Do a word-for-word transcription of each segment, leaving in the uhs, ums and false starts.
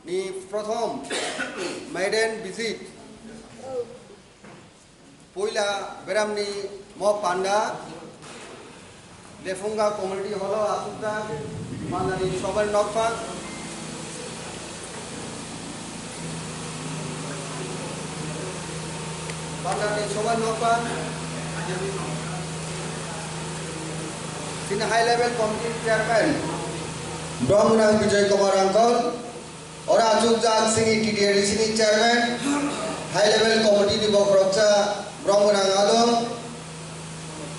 ni prothom maiden visit. Puila beramni mo panda Lefunga community hall o asukjak, mandani sobar nokphang, mandani sobar nokphang, sini high level committee chairman Bromgwnang Bijoy Kumar Angkol, oro asukjak sini T T A D C ni chairman, high level committee ni bokhoroksa Bromgwnang Adong,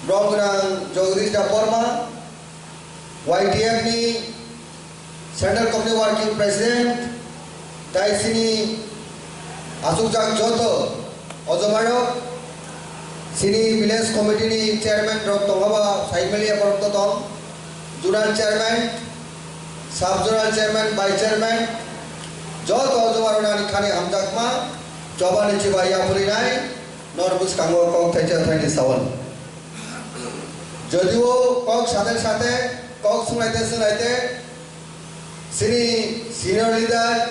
Bromgwnang Jagadish Debbarma, Y T F ni Central Committee Working President, tai sini asukjak joto ojomarok, sini village committee ni chairman rok tongo ba, saimaliya borok to tong, zonal chairman, sub zonal chairman, vice chairman, joto ojomarok nani khani hamjakma, chobani chibai yaphurinai, nor bwskango kok thaisa thaini sawan. Jodio kok sate sate, kok sunglaite sunglaite, sini senior leader,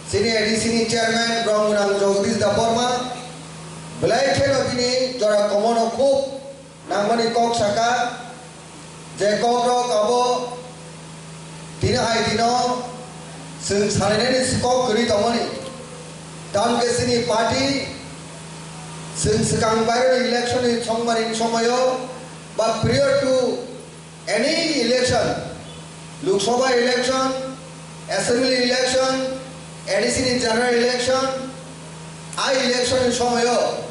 sini A D C ni chairman, Bromgwnang Jagadish Debbarma, belai kheno bini jora komono khub nangmani kok saka, je kok rok abo tini hai dino chwng salainani kok kwrwi tongmani. Tamkhe chini party chwng swkang baironi election ni songmani somoyo ba prior to any election, Lok Sabha election, Assembly election, A D C ni general election, a election ni somoyo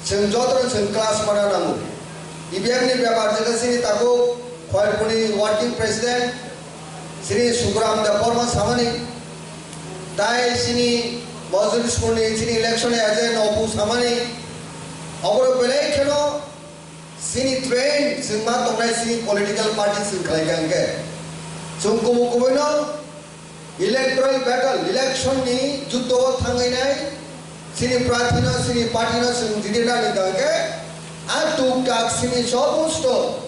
chwng jotono chwng class mana nango. E V M ni bepar jesa chini takhuk Khairpuni working president Shri Sukuram Debbarma samani, tai chini Mojolispur ni chini election ni agent Nobu samani, oboro belai kheno chini train chwng ma tongnai chini political party chwng khlai kha hwnkhe chwng kubui kubui no electoral battle, election ni juddo o thangwi nai, chini prarthi no, chini party no chwng jidi nani hwnkhe, a tuk tak chini somosto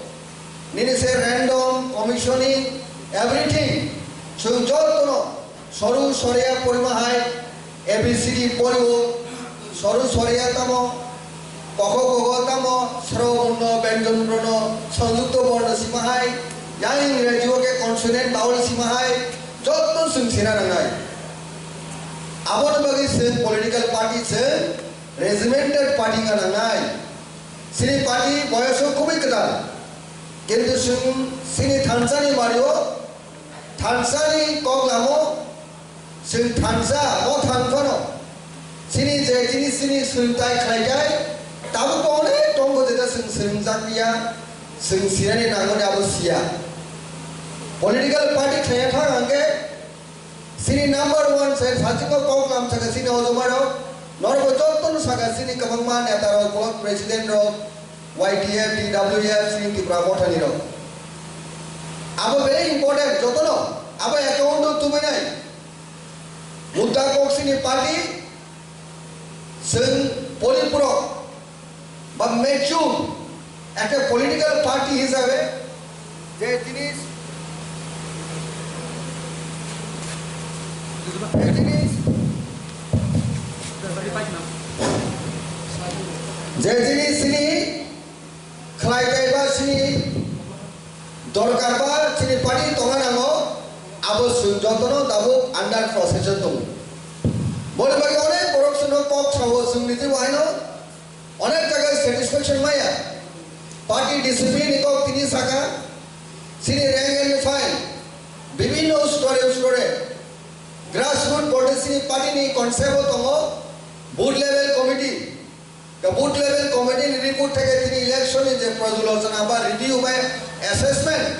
nini se random commissioning everything chwng jotono soru soria porima hai A B C D porio, soru soria tamo, koko gogo tamo, sro borno, byanjon borno, sonjukto borno sima hai, yang Ingreji o khe consonant vowel sima hai, jotto chwng sina nangnai. Aboni bagwi chwng political party chwng regimented party wngna nangnai. Chini party boyoso kubui kwtal, kintu chwng chini thansa ni bario, thansa ni kok lamo, chwng thansa, o thansa no. Chini je jinis chini swrwngtai khlaitai, tabuk bo onek tongo jeta chwng swrwngjak ya, chwng sinani nangmani abo siya. Political party khlaiya thang hwnkhe, chini number one se sachingo kok lam saka chini ojomarok, norok bo jotono saka chini kwbangma neta rok, block president rok, Y T F, T W F, chini Tripura Mothani rok. Abo very important, jotono abo account o tubinai. Mudda kok chini party, chwng poripurok ba mature ekta political party hisabe je jinis, je jinis, je jinis chini khlai kaiba chini dorkar ba chini party tongna nango, abo chwng jotono tabuk under process o tongo. Boni bagwi onek borok chwngno kok sao, chwng niji bo haino onek jaga satisfaction maya. Party discipline ni kok tini saka, chini rank and file, bibhinno স্তরে স্তরে grassroot politics ni party ni concept o tongo, booth level committee. Ka booth level committee ni report theke tini election ni je purjalojona ba review bai assessment,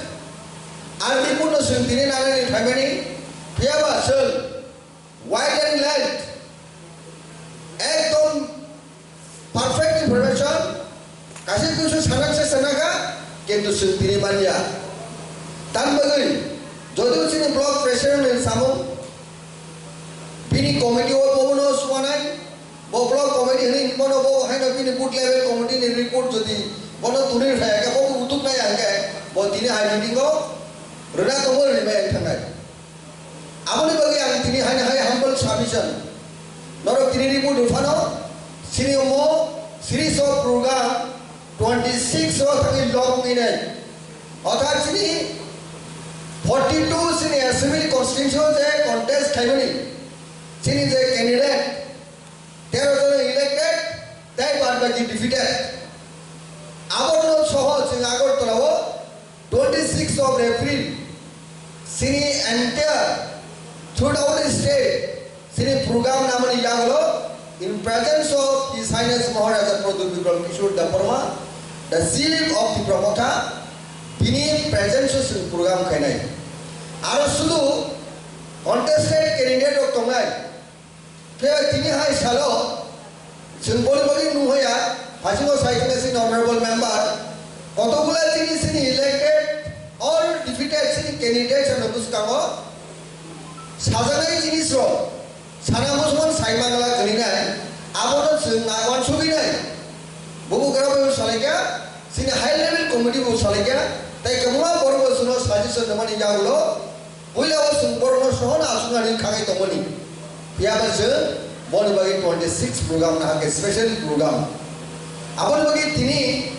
a report no chwng tini nalai ni phaimani, phiya ba chwng wide and light, ekdom perfect information, kaisa kusu sanak se sanaka, kintu chwng tini manya. Tan bagwi, jodio chini block president ni samung, bini committee o bono suanai, bo block committee hwnwi bono bo haino bini booth level committee ni report jodi bono tuni phai khe bo utuk nai hwnkhe bo tini hai meeting o rwna tongo rwna bai thangnai. Aboni bagwi ang submission. Norok tini report rwphano, chini omo series of program twenty six o thangwi lok wngwi nai. Otha chini forty two chini assembly constituency o je contest khaimani, chini je candidate, tero jon elected, tei bad baki defeated. Abono soho chwng Agartala o twenty six of April, chini entire throughout the state, chini program namani yagulo, in presence of His Highness Maharaja Pradyot Bikram Kishore Debbarma, the chief of Tipra Motha, bini presence o chwng program khainai. Aro sudu contested candidate rok tongnai. Phiya tini hai salo, chwng boni bagwi nungya, hachino sai khe chini honorable member, kotokgula chini chini elected or defeated chini candidates ano bwskango sajaknai jinisrok sana muchungmani sai mangla kwrwinai, abono chwng nai uansugwi nai. Bubugra bo salaikha, chini high level committee bo salaikha, tei kwbangma borok bo chwngno suggestion rwmani yagulo, puila o chwng borokno sohono achuknani khangai tongmani. Phiya ba chwng boni bagwi twenty six program nahakhe special program. Aboni bagwi tini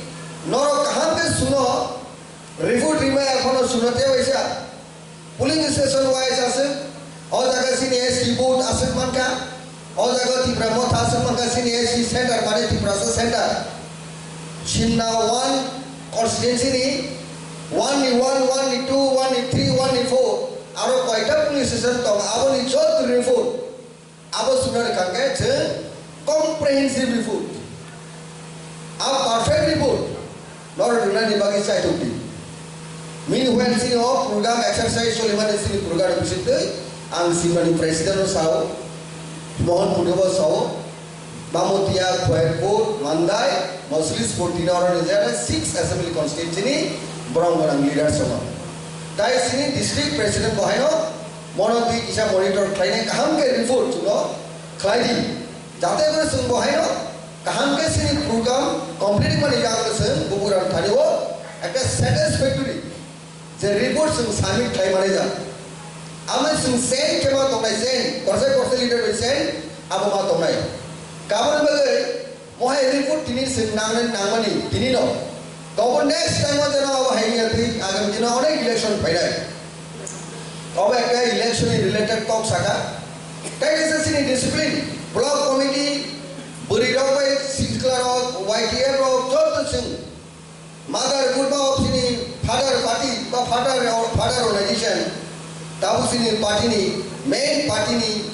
norok kaham khe suno report rima ekhono suno tebaisa. Polling station wise aswk, o jaga chini S T booth aswk mankha, o jaga Tipra Motha aswk mankha chini S T center mane Tiprasa center. Simna one constituency ni one ni one, one ni two, one ni three, one ni four, aro koita polling station tong, aboni joto report. Abo suna rwkha khe chwng comprehensive report. A perfect report norok rwnani bagwi chaitok di. Meanwhile chini o program exercise solimani chini program bisingtwi ang simani president no sao, Mohan Puri bo sao, Mamotia, Khoyerpur, Mandai, Moslis, Purtina oro ni jera six assembly constituency ni borok gwnang leaders ono. Tai chini district president bo haino mono twi kisa monitor khlainai kaham khe report chwngno khlai di. Jate kore chwng bo haino kaham khe chini program complete mani yagulo chwng bubugrani thani o ekta satisfactory je report chwng submit khlai mani ja. Amo chwng chain khe ma tongnai chain, korsa korsa leader bai chain abo ma tongnai. Kaboni bagwi mohai report tini chwng nangnai nangmani tini no. Tobo next time o jeno abo hai ya twi agam dino onek election phainai. Obo ekta election ni related kok saka. Tei kaisa chini discipline, block committee, bwrwi rok bai sikla rok, Y T F rok, joto chwng mother group of chini father party ba father or father organization, tabuk chini party ni main party ni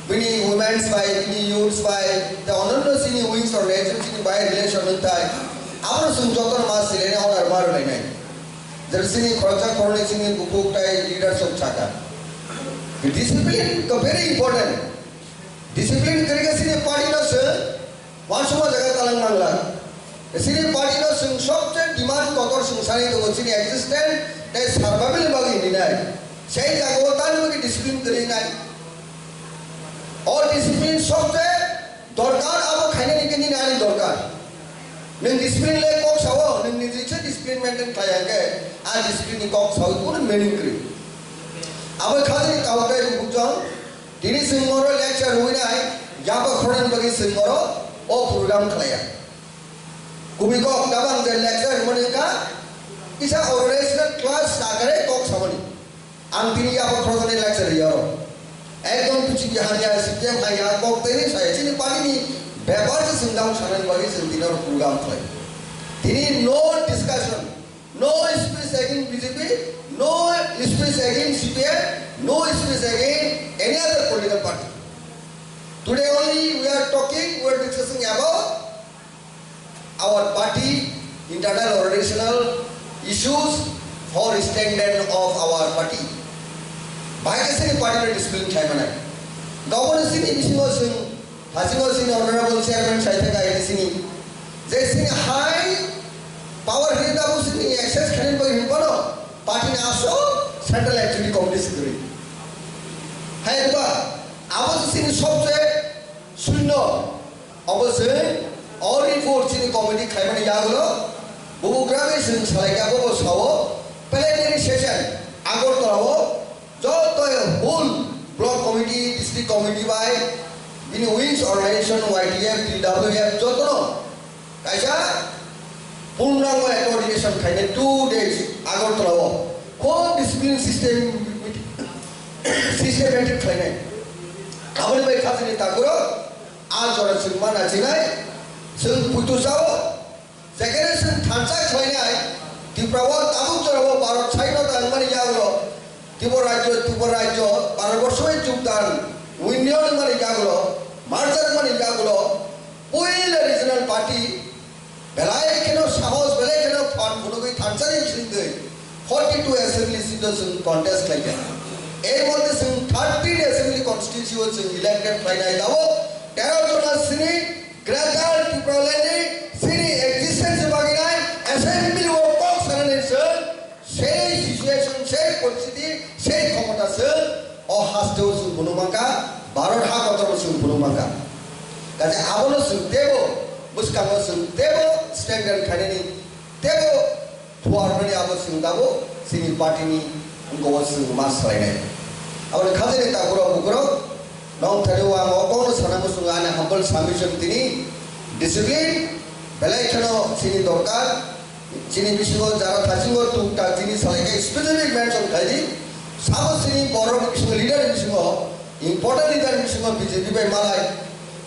bini women's bai, bini youths bai, the ononno chini wings organization chini bai relation wngthai, abo chwng joto ma silene honor ma rwlainai. Jera chini khoroksa khoroknwi chini bukhuk tai leaders rok saka. Discipline to very important. Discipline kwrwi khe chini party no se wansukma jaga talang mangla. Chini party no chwng sobse demand kotor chwng sanai tongo chini existence tei survival ni bagwi hinwi nai. Sei jaga o tani bagwi discipline kwrwi nai. O discipline sobse dorkar, abo khainani khe nini ani dorkar. Nwng discipline le kok sao, nwng niji se discipline maintain khlai ya khe, a discipline ni kok sao kunu meaning kwrwi. Abo khajani kau tei bukjong, tini chwng moro lecture rwinai, yaba khorani bagwi chwng moro o program khlai ya. Kubui kok tabang je lecture rwmani wngkha, kisa organizational class sakare kok samani. Ang tini yabo khoroknwi lecture riyaro. Ekdom piching hamya, C P M hamya, kok tini saya chini party ni bepar se singdam sanani bagwi chwng tini oro program khlai. Tini no discussion, no speech against B J P, no speech against C P M, no speech against any other political party. Today only we are talking, we are discussing about our party internal organizational issues for standard of our party. Bahai khe chini party no discipline khlai manai. Gaboni chini bisingo chwng, hachino chini honorable chairman sai thaka ini chini. Je chini high power hinwi tabuk chini access khainani bagwi hinphano party ni aswk central executive committee secretary. Hai ba, abo chini sobse Shunno, obo chwng o report chini committee khlaimani yagulo, bubugra bai chwng salaikha, bobo sao, plenary session, Agartala o, joto whole block Committee, district committee bai, bini wings organization, Y T F, T W F, jotono kaisa purnango coordination khainai two days Agartala o. Khub discipline system, systematic khainai. Aboni bai khajani takuro, a jora chwng ma nachinai, chwng puitu sao, Second chwng thansa khlainai Tripura o tabuk jorao Bharat saido tangmani yagulo Tripura rajyo, Tripura rajyo Bharat borso bai jogdan union wngmani yagulo, merger wngmani yagulo puila regional party belai kheno sahos, belai kheno phan phunugwi thansa ni bisingtwi forty two assembly seat o chwng contest khlaikha. Er moddhe chwng thirteen assembly constituency o chwng elected khlainai tabuk tero jona sini Greater Tipraland ni sini existence bagwi nai assembly o kok sanani se sei situation, sei poristiti, sei khomota se o haste o chwng phunuk mankha, Bharat ha kotor o chwng phunuk mankha. Kaje abono chwng tebo bwskango chwng tebo strengthen khainani tebo Thuarmani abo chwng tabuk chini party ni wngkha o chwng ma swlainai. Aboni khajani takuro bukurok nong thani o ang o kokno sana muchungo ani humble submission tini discipline belai kheno chini dorkar. Chini bisingo jara thasingo tuktak chini salaikhe specific mention khaidi. Sabo chini borok bisingo leader bisingo important leader bisingo B J P bai malai.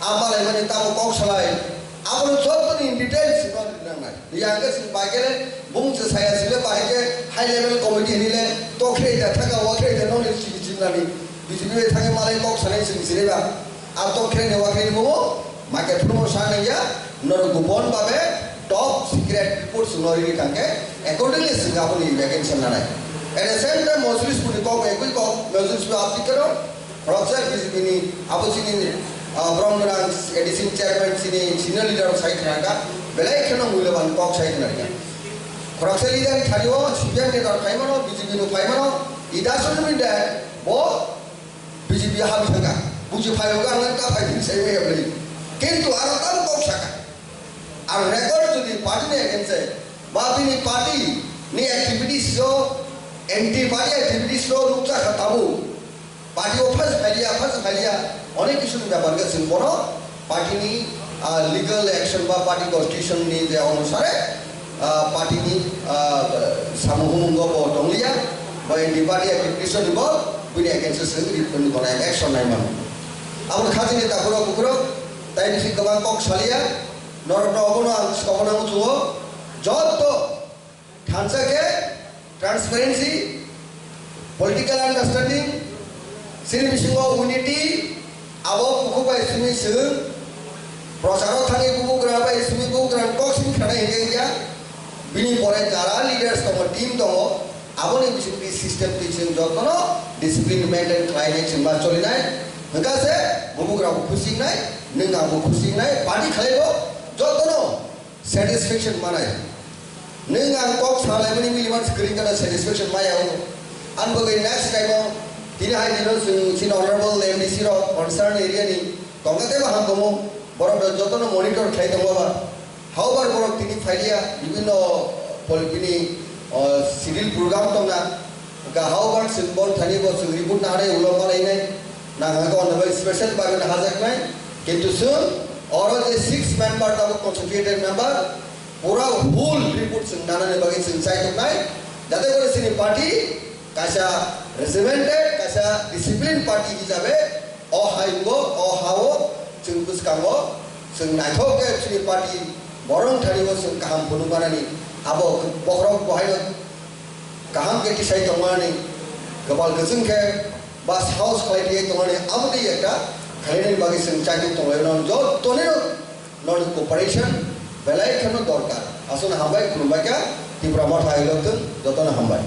A malaimani tamo kok salai. Abono jottoni in details no rinangnai. Yang ke sing bai kele bung se saya sile bai ke high level committee ni le tokre da thaka wakre da no ni chini chini nani. B J P bai thangwi malai kok sanai sing sile ba. A tokre ne wakre ni mo ma ke phuru mo sa nai ya no ro gupon babe top secret report sung no ri kang ke accordingly sing abo ni vacancy na nai. At the same time Mojlis puni kok ekui kok Mojlis puni apni kero Khoroksa B J P ni abo chini, ah, Bromgwrang A D C ni chairman chini senior leader rok sai khna kha, belai kheno mulyaban kok sai khna kha. Khoroksa leader ni thani o C P M ni dol phai mano, B J P no phai mano, ida sunu min de bo B J P ha bithang kha. Buji phai o ang ta phai din sai me bri. Kintu aro tam kok saka. Ar record jodi party ni against ba bini party ni activities o anti party activities o nuksa kha tabu. Party o first idea, first idea, onek kisu ni byapar khe chwng bono party ni, ah, legal action ba party constitution ni je onusare, ah, party ni, ah, samuhumungo bo tongliya, bo anti party activities ni bo bini against o chwng ri phun bono action nai mano. Abo khajini takhurok bukhurok tai bisi kwbang kok saliya, norok no obono ang sokona muchungo, jotto Thansa khe transparency, political understanding, chini bisingo unity, abo bukhuk bai simi chwng procharo thangwi bubugra bai simi bubugra kok simi khana hinwi ya. Bini pore jara leaders tongo, team tongo, aboni bisingtwi system twi chwng jotono discipline maintain khlainai chwng ma cholinai. Hwnkha se bubugra bo khusi wngnai, nwng ang bo khusi wngnai, party khlaibo jotono satisfaction manai. Nwng ang kok salaimani mili man screen kana satisfaction maya o. Ang bagwi next time o tini hai dino chwng chini honorable M D C rok concern area ni tongkha tei bo ham tomo. Borok rok jotono monitor khlai tongo ba. However borok tini phailiya bibinno pol-, bini, o, schedule program tongna. Ga however chwng bol thani bo chwng report na hanai ulo malainai. Nang hangka ono bai special bagwi na hajaknai. Kintu chwng oro je six member tabuk constituted member, pura full report chwng nanani bagwi chwng chai tongnai. Jate kore chini party kaisa regimented, kaisa discipline party hisabe o haingo, o hao chwng bwskango chwng naithok khe chini party borok thani bo chwng kaham phunuk manani. Abo bokhorok bo haino kaham khe tisai tongmani, kwpal kwchwng khe ba sahos khlai tongmani, abo tei ekta khainani bagwi chwng chaitok tonglaio. Norok jotonino norok cooperation belai kheno dorkar. Aswkno hambai, khulumbai kha, Tipra Motha hai lokthwng, jotono hambai.